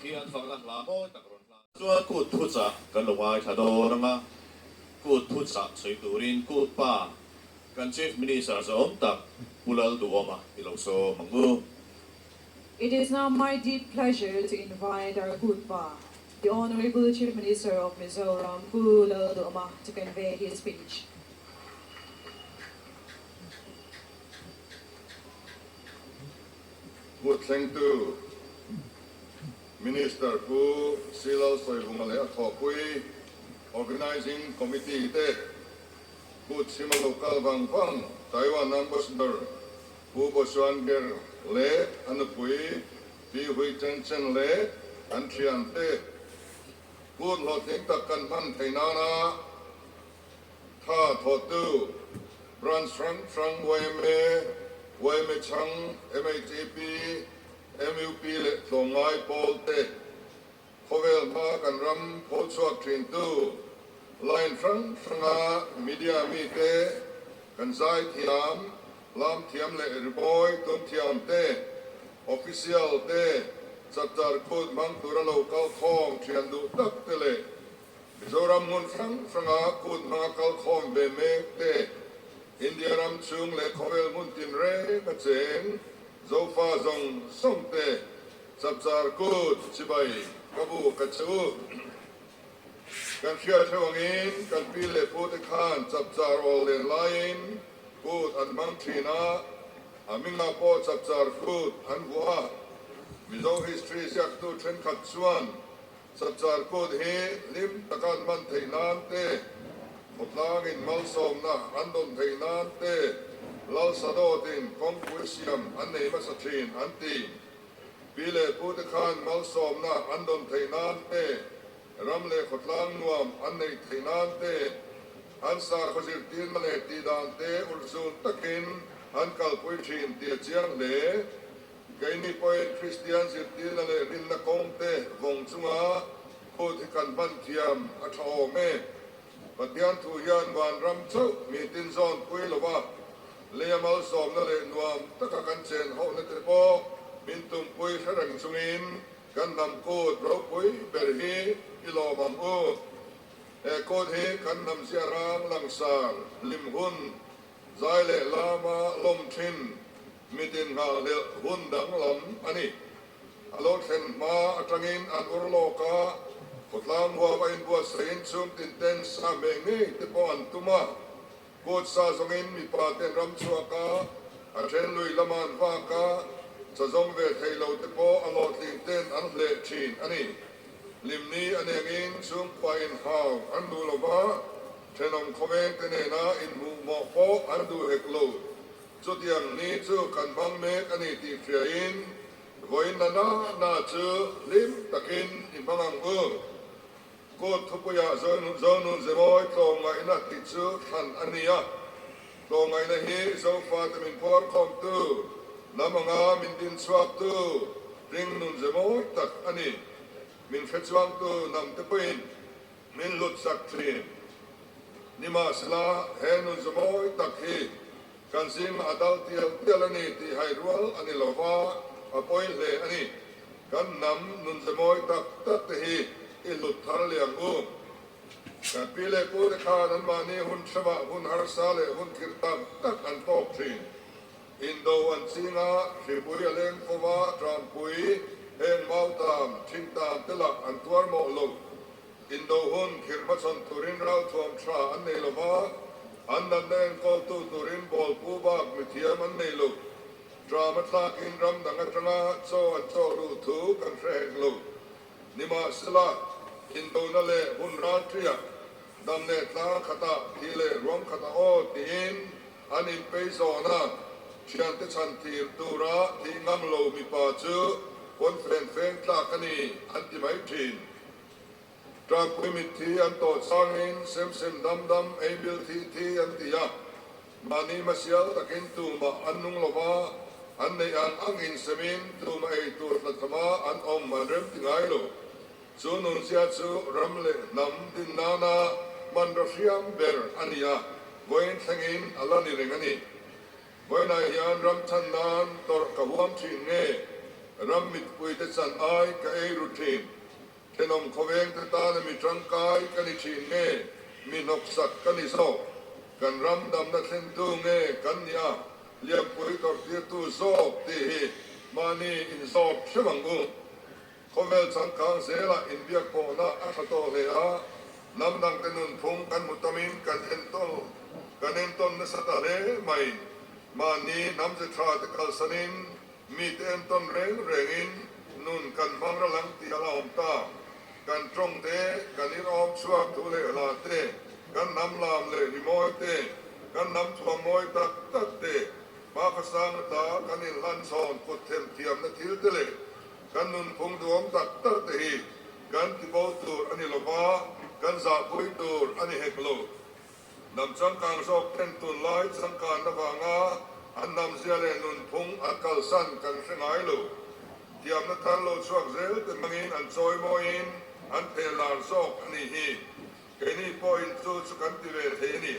Pathian fakna hla mawi tak rawn hlan chuan kut thuchah kan lo ngaithla dawn ang a, kut thuchah sawi turin kut pa kan Chief Minister zawm tak Pu Lalduhawma i lo sawm ang u. It is now my deep pleasure to invite our kut pa, the Honourable Chief Minister of Mizoram Pu Lalduhawma to convey his speech. Kut thlengtu Minister Pu Silal Sawivunga leh a thawhpui Organising Committee te Kut chhima lo kal vang vang Taiwan Ambassador Pu Bosuan Ger leh a nupui Pi Hui Chen Chen leh an thiante Kut hlawhtling tak kan hman theih nana tha thawhtu Branch hrang hrang yma, yma chhang, MHAP, MUP leh tlawmngai pawl te khawvel hma kan ram pho chhuak thintu line hrang hranga media mite kan zai thiam, lam thiam leh rimawi tum thiam te, official te, chapchar kut hmang tura lo kal khawm thian duh tak te leh Mizoram hmun hrang hranga kut hmanga kal khawm ve mek te, India ram chhung leh khawvel hmun tinreng a cheng Zofa zawng zawng te, Chapchar kut chibai ka bu ka che u. Kan hriat hreuh angin kan pi leh pu te khan chapchar awl len laiin kut an hmang thin a. A hmingah pawh Chapchar Kut an vuah a, Mizo history ziaktu thenkhat chuan Chapchar Kut hi hlim taka an hman theih nan te, khawtlangin malsawmna an dawn theih nan te, Lal Sadawtin kawngpui siam an nei hmasa thin an ti. Pi leh pute khan malsawmna an dawn theih nan te, Ram leh khawtlang nuam an neih theih nan te, an sakhaw zirtirna leh tihdan te ulhzun takin an kalpui thin tih a chiang hle. Keini pawhin Kristian zirtirna leh rinna kawng te vawng chunga kut hi kan hman thiam a tha awm e. Pathian thu hian vanram chauh mi tin zawn pui lo va, leia malsawmna leh nuam taka kan chen hohna te pawh min tumpui hre reng chungin Kan hnam kut ropui ber hi i lawm ang u. He kut hi kan hnam ziarang langsar hlim hun, zai leh lama lawm thin, mitin nghahhlelh hun danglam a ni. A lo thlen hma atangin an ur lawk a, khawtlang huam a inbuatsaih in chhungtin ten sa hmeh ngei te pawh an tum a. Kut sa zawngin mipa ten ram chhuak a, a then lui lama an vak a, cha zawng ve thei lo te pawh a hlawhtling ten an hleh thin a ni. Limni a nengin chhungkua inhau an duh lo va, thenawm khawveng te nena inhmuh mawh pawh an duh hek lo. Chutiang ni chu kan hmang mek a ni tih hriain vawiin na na na chu hlim takin i hmang ang u. Kut thupuiah Zonun Zemawi tlawmngaihna tih chu thlan a ni a. Tlawmngaihna hi Zofate min phuarkhawmtu, hnam anga min dinchhuaktu, ringnun zemawi tak a ni. Min hrechuangtu hnamte pawhin min hlutsak thin. Nimahsela, he nun zemawi tak hi kan zingah a dal tial tial a ni tih hai rual a ni lo va, a pawi hle a ni. Kan hnam nun zemawi tak tak te hi i hlut thar leh ang u. Kan pi leh pu te khan anmahni hun hrevah hun harsa leh hun khirh tak tak an tawk thin. Indo an ching a, hripui a leng fo va, tranpui, heng mautam, thingtam te lah an tuar mawh lo. Indo hun khirh hmachhawn turin ralthuam tha an nei lo va, an natna enkawltu turin bawlpu bak mithiam an nei lo. Drama thlakin ram dang atanga chaw an chawk luh thu kan hre hek lo. Nimahsela, indona leh hun ralṭiah, dam leh tlang khatah, thi leh ruang khatah aw tiin an inpei zawn a, ṭhiante chhan tir tura thih ngam lo mipa chu pawnfen feng tlak a ni an ti mai ṭhin. Ṭangpui mitthi an tawh changin sem sem dam dam ei bil thi thi an ti a, mahni hmasial takin tumah an nung lo va, an neih ang angin semin tumah ei tur tlathama an awm an rem ti ngai lo. Chu nunzia chu ram leh hnam din nana hmanraw hriam ber a ni a, vawiin thlengin a la ni reng a ni. Vawiinah hian ram chhan nan tawrh ka huam thin nge, ram mitpuite chan ai ka ei ru thin. Thenawm khawveng te tana mi tangkai ka ni thin nge, mi hnawksak ka ni zawk? Kan ram damna thlentu nge kan nih a, liampui tawrhtirtu zawk tih hi mahni inzawt hreuh ang u. Khawvel changkang zelah inbiak pawhna a tha tawh hle a, hnam dangte nunphung kan hmu tamin kan entawn kan entawn nasa ta hle mai. Mahni hnamze tha te kalsanin Mite entawn reng rengin nun kan hmang ral ang tih a la awm ta. Kan tawng te, kan inawm chhuak thu leh hla te, kan hnam lam leh rimawi te, kan hnam thuam mawi tak tak te, hmakhasang ata kan inhlan chhawn kut them thiamna thil te leh kan nunphung duhawm tak tak te hi kan tibo tur a ni lova, kan zahpui tur a ni hek lo. Hnam changkang zawk ten tunlai changkanna vanga an hnamzia leh nunphung an kalsan kan hre ngai lo. Thiamna thar lo chhuak zel te hmangin an chawi mawiin an theh lar zawk a nih hi. Keini pawhin chu chu kan ti ve thei a ni.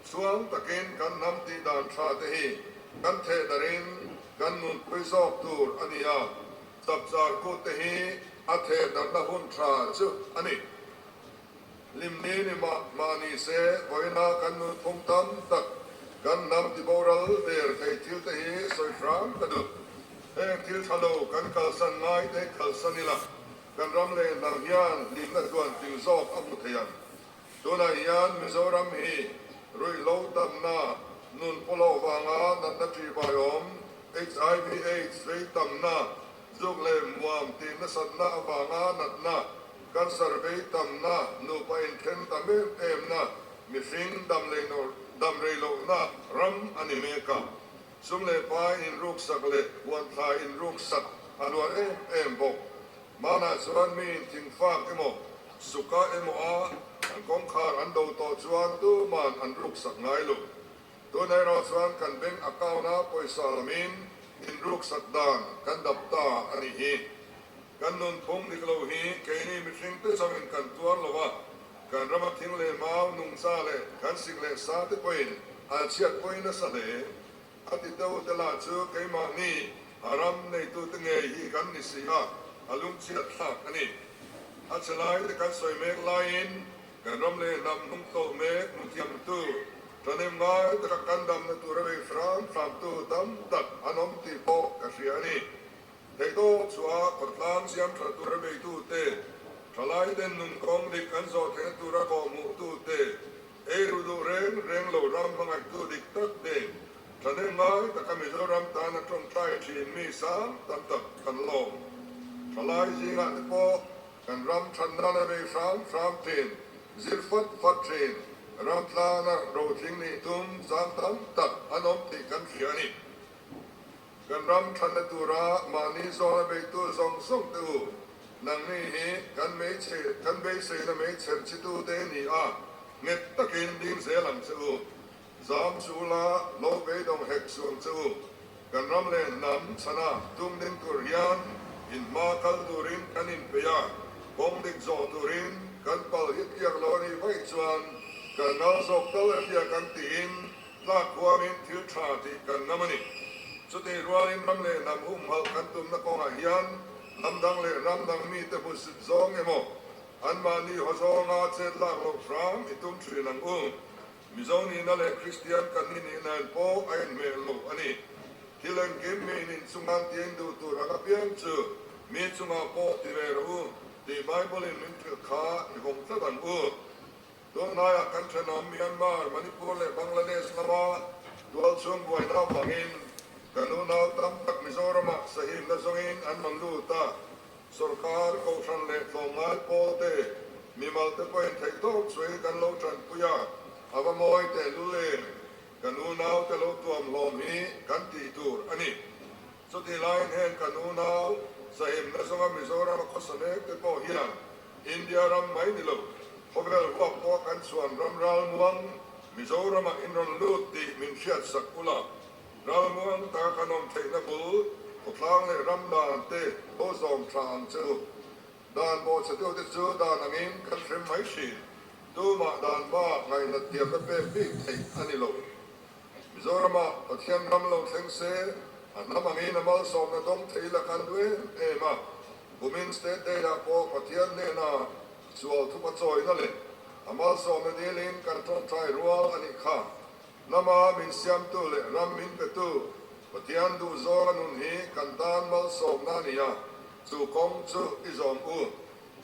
Chhuang takin kan hnam tih dan tha te hi kan theh darin kan nunpui zawk tur a ni a, chapchar kut te hi a theh darhna hun tha chu a ni. Hlimni ni mah mah ni se, vawiina kan nunphung tam tak, kan hnam tiboral der thei thil te hi sawi hram ka duh. Heng thil tha lo kan kalsan ngai te kalsan ila, kan ram leh hnam hian hlimna tluan tling zawk a hmu thei ang. Tunah hian Mizoram hi ruihhlo tamna, nun pawlawh vanga natna ṭihbaiawm. HIV Aids vei tamna, zuk leh muam tih nasatna avanga natna, cancer vei tamna, nupa inthen tam em emna, mihring dam leh dam rei lohna ram a ni mek a. Sum leh pai inruksak leh huanthlai inruksak a luar em em bawk. Hmanah chuan miin thingfak emaw, suka emaw a an kawngkhar an do tawh chuan tuman an ruksak ngai lo. Tunah erawh chuan kan bank account-a pawisa lamin inruksak dan kan dap ta a nih hi. Kan nunphung dik lo hi keini mihringte chauhin kan tuar lo a, kan rama thing leh mau, nungcha leh kan sik leh sa te pawhin an chhiatpui nasa hle. A ti deuh te lah chu keimahni a ram neitute ngei hi kan ni si a, a lungchhiat thlak a ni. A che lai te kan sawi mek laiin kan ram leh hnam hnung tawh mek hmuthiamtu, ṭahnem ngai taka kan damna tura bei hram hramtu tam tak an awm tih pawh ka hria a ni. Theihtawk chhuah khawtlang siam ṭha tura beitute, ṭhalaiten nun kawng dik an zawh theihna tura kawhhmuhtute, Ei ru duh reng reng lo ram hmangaihtu dik tak te, thahnem ngai taka Mizoram tana tawngtai thin mi sang tam tak kan lawm. Thalai zingah te pawh kan ram than nana bei hram hram thin, zir fat fat thin, ram tlana rothling nih tum sang tam tak an awm tih kan hria a ni. Kan ram thatna tura mahni zawna beitu zawng zawng te u, nangni hi kan meichhe kan beiseina meichher chhitu te ni a, nghet takin ding zel ang che u. Zam chu la lo beidawng hek suh ang che u. Kan ram leh hnam chhana tum ding tur hian in hma kal turin kan inpeih a, kawng dik zawh turin kan pal hit kiak lo a nih vaih chuan kan ngal zawk tal a hria kan tiin Tlak huamin thil tha tih kan ngam a ni. Chutih rualin ram leh hnam humhalh kan tumna kawngah hian hnam dang leh ram dang mite hmusit zawng emaw, anmahni haw zawnga chet lak loh hram i tum thin ang u. Mizo nihna leh Kristian kan ni nihnain pawh a inhmeh lo a ni. Thil engkim mi nin chungan tieng duh tur ang apiang chu mi chungah pawh ti ve rawh u tih Bible-in min hrilh kha i vawng tlat ang u. Tunhnaiah kan thenawm Myanmar, Manipur leh Bangladesh lama tualchhung buaina avangin kan unau tam tak Mizoramah sahimna zawngin an rawn lut a, sorkar, kohhran leh tlawmngai pawlte, mimalte pawhin theihtawp chhui kan lo tanpui a, a va mawi tehlul em? Kan unaute lo tuamhlawm hi kan tih tur a ni. Chutih laiin heng kan unau sahimna zawnga Mizorama khawsa mek te pawh hian India ram mai ni lo, khawvel huap pawh kan chhuan ram ralmuang Mizoramah in rawn lut tih min hriat sak ula, ralmuang taka kan awm theihna bul khawthlang leh ram dan te lo zawm tha ang che u. Dan bawhchhe deuh te chu dan angin kan hrem mai thin, tumah dan bak ngaihnat thiamna pek bik theih a ni lo. Mizoramah Pathian ram lo thleng se, a hnam angin a malsawmna dawng thei la kan duh em em a. Kumin State Day-ah pawh Pathian hnena sual thupa chawina leh a malsawmna dilin kan tawngtai rual a nih kha. Hnama min siamtu leh ram min petu Pathian duhzawnga nun hi kan tan malsawmna a ni a, chu kawng chu i zawm u.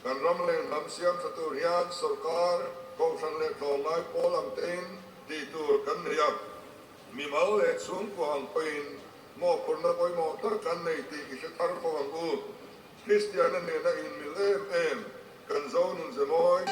Kan ram leh hnam siam tha tur hian sorkar, kohhran leh tlawmngai pawl ang tein tih tur kan nei a. Mimal leh chhungkua ang pawhin mawhphurhna pawimawh tak kan nei tih i hre thar fo ang u. Kristiana nena inmil em em kan zo nun ze mawi.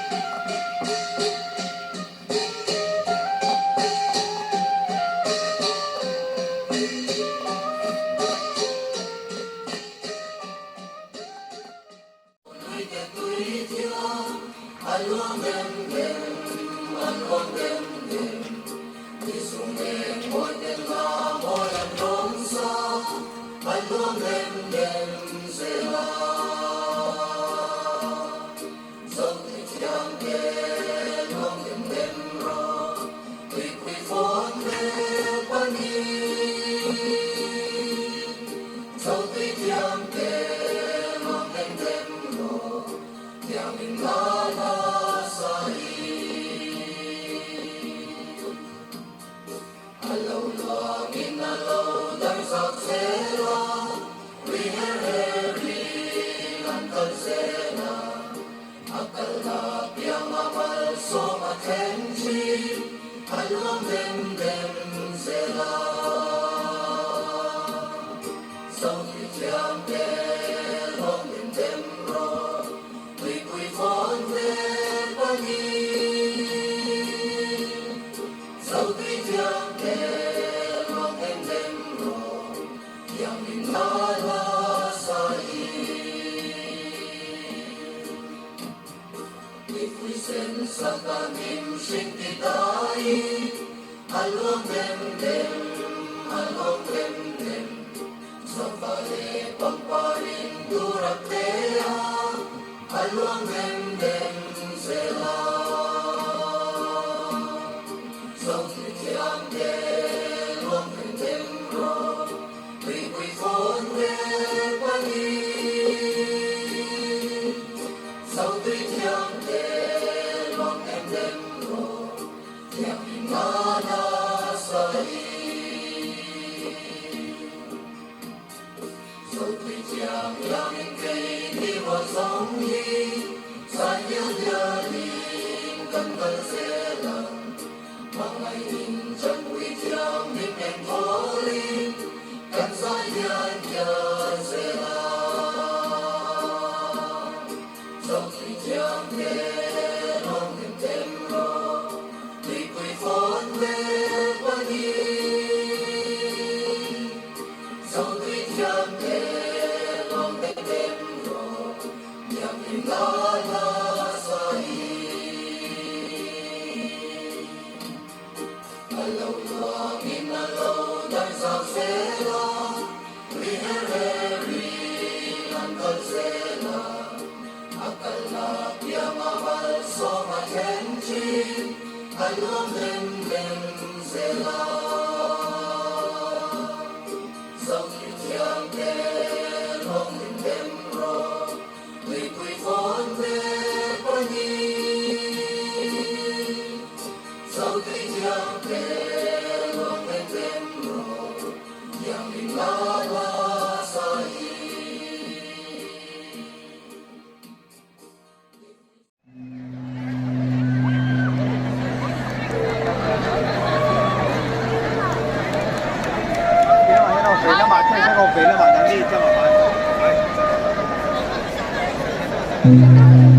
Vei lamah.